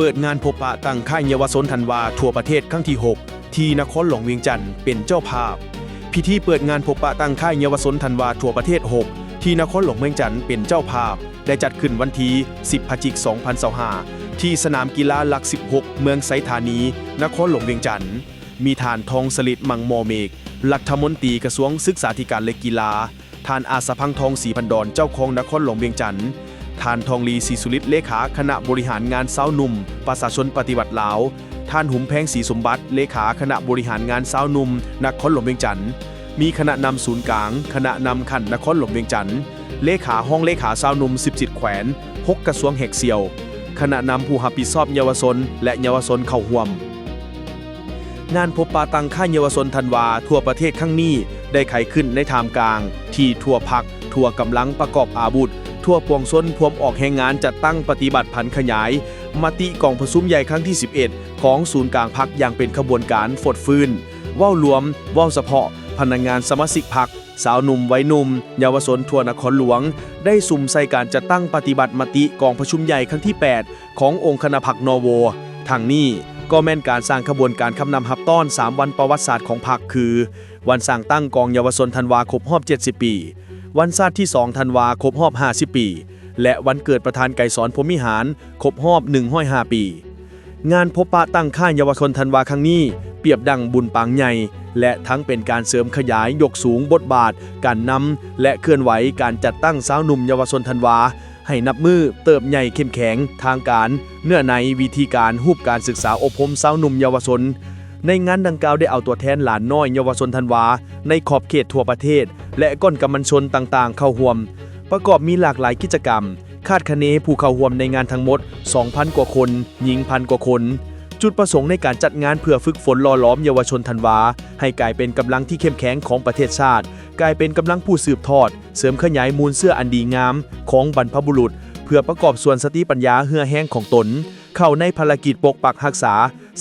ເປີດງານພົບປະຕັ້ງຄ້າຍເຍົາວະຊົນທັນວາທົ່ວປະເທດຄັ້ງທີຫົກ ທີ່ນະຄອນຫຼວງວຽງຈັນເປັນເຈົ້າພາບ. ພິທີເປີດງານພົບປະຕັ້ງຄ້າຍເຍົາວະຊົນທັນວາທົ່ວປະເທດຫົກ ທີ່ນະຄອນຫຼວງວຽງຈັນເປັນເຈົ້າພາບ ໄດ້ຈັດຂຶ້ນວັນທີສິບ ພະຈິກ ສອງພັນຊາວຫ້າ ທີ່ສະໜາມກິລາຫຼັກສິບຫົກ ເມືອງໄຊທານີ ນະຄອນຫຼວງວຽງຈັນ. ມີທ່ານ ທອງສະລິດ ມັງມໍເມກ ລັດຖະມົນຕີກະຊວງສຶກສາທິການ ແລະ ກິລາ, ທ່ານ ອາດສະພັງທອງ ສີພັນດອນ ເຈົ້າຄອງນະຄອນຫຼວງວຽງຈັນ, ທ່ານ ທອງລີ ສີສຸລິດ ເລຂາຄະນະບໍລິຫານງານຊາວໜຸ່ມປະຊາຊົນປະຕິວັດລາວ, ທ່ານ ຫຸມແພງ ສີສົມບັດ ເລຂາຄະນະບໍລິຫານງານຊາວໜຸ່ມນະຄອນຫຼວງວຽງຈັນ, ມີຄະນະນຳສູນກາງ, ຄະນະນຳຂັ້ນນະຄອນຫຼວງວຽງຈັນ, ເລຂາ, ຮອງເລຂາຊາວໜຸ່ມສິບເຈັດແຂວນ, ຫົກກະຊວງແຫກສ່ຽວ, ຄະນະນຳຜູ້ຮັບຜິດຊອບເຍົາວະຊົນ ແລະ ເຍົາວະຊົນເຂົ້າຮ່ວມ. ງານພົບປະຕັ້ງຄ້າຍເຍົາວະຊົນທັນວາທົ່ວປະເທດຄັ້ງນີ້ ໄດ້ໄຂຂຶ້ນໃນທ່າມກາງທີ່ທົ່ວພັກ, ທົ່ວກຳລັງປະກອບອາວຸດ, ທົ່ວປວງຊົນພວມອອກແຮງງານຈັດຕັ້ງປະຕິບັດຜັນຂະຫຍາຍມະຕິກອງປະຊຸມໃຫຍ່ຄັ້ງທີສິບເອັດ ຂອງສູນກາງພັກຢ່າງເປັນຂະບວນການຟົດຟື້ນ. ເວົ້າລວມ, ເວົ້າສະເພາະ, ພະນັກງານສະມາຊິກພັກ, ຊາວໜຸ່ມໄວໜຸ່ມ, ເຍົາວະຊົນທົ່ວນະຄອນຫຼວງ ໄດ້ສຸມໃສ່ການຈັດຕັ້ງປະຕິບັດມະຕິກອງປະຊຸມໃຫຍ່ຄັ້ງທີແປດ ຂອງອົງຄະນະພັກນໍໂວ. ທັງນີ້ກໍແມ່ນການສ້າງຂະບວນການຄຳນັບຮັບຕ້ອນສາມວັນປະຫວັດສາດຂອງພັກ ຄື ວັນສ້າງຕັ້ງກອງເຍົາວະຊົນທັນວາຄົບຮອບເຈັດສິບປີ, ວັນຊາດທີສອງທັນວາຄົບຮອບຫ້າສິບປີ ແລະ ວັນເກີດປະທານໄກສອນ ພົມວິຫານ ຄົບຮອບໜຶ່ງຮ້ອຍຫ້າປີ. ງານພົບປະຕັ້ງຄ້າຍເຍົາວະຊົນທັນວາຄັ້ງນີ້ ປຽບດັ່ງບຸນປາງໃຫຍ່ ແລະ ທັງເປັນການເສີມຂະຫຍາຍຍົກສູງບົດບາດການນຳ ແລະ ເຄື່ອນໄຫວການຈັດຕັ້ງຊາວໜຸ່ມເຍົາວະຊົນທັນວາ ໃຫ້ນັບມື້ເຕີບໃຫຍ່ເຂັ້ມແຂງທາງການ, ເນື້ອໃນ, ວິທີການ, ຮູບການສຶກສາອົບຮົມຊາວໜຸ່ມເຍົາວະຊົນ. ໃນງານດັ່ງກ່າວໄດ້ເອົາຕົວແທນຫຼານນ້ອຍເຍົາວະຊົນທັນວາໃນຂອບເຂດທົ່ວປະເທດ ແລະ ກ້ອນກຳມັນຊົນຕ່າງໆເຂົ້າຮ່ວມ. ປະກອບມີຫຼາກຫຼາຍກິດຈະກຳ, ຄາດຄະເນຜູ້ເຂົ້າຮ່ວມໃນງານທັງໝົດສອງພັນກວ່າຄົນ, ຍິງພັນກວ່າຄົນ. ຈຸດປະສົງໃນການຈັດງານເພື່ອຝຶກຝົນຫຼໍ່ຫຼອມເຍົາວະຊົນທັນວາ ໃຫ້ກາຍເປັນກຳລັງທີ່ເຂັ້ມແຂງຂອງປະເທດຊາດ, ກາຍເປັນກຳລັງຜູ້ສືບທອດ, ເສີມຂະຫຍາຍມູນເຊື້ອອັນດີງາມຂອງບັນພະບຸລຸດ ເພື່ອປະກອບສ່ວນສະຕິປັນຍາເຫື່ອແຮງຂອງຕົນ ເຂົ້າໃນພາລະກິດປົກປັກຮັກສາ,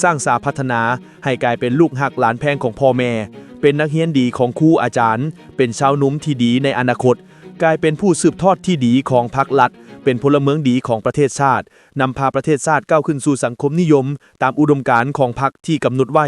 ສ້າງສາພັດທະນາ ໃຫ້ກາຍເປັນລູກຮັກຫຼານແພງຂອງພໍ່ແມ່, ເປັນນັກຮຽນດີຂອງຄູອາຈານ, ເປັນຊາວໜຸ່ມທີ່ດີໃນອະນາຄົດ, ກາຍເປັນຜູ້ສືບທອດທີ່ດີຂອງພັກລັດ, ເປັນພົນລະເມືອງດີຂອງປະເທດຊາດ, ນຳພາປະເທດຊາດກ້າວຂຶ້ນສູ່ສັງຄົມນິຍົມຕາມອຸດົມການຂອງພັກທີ່ກຳນົດໄວ້.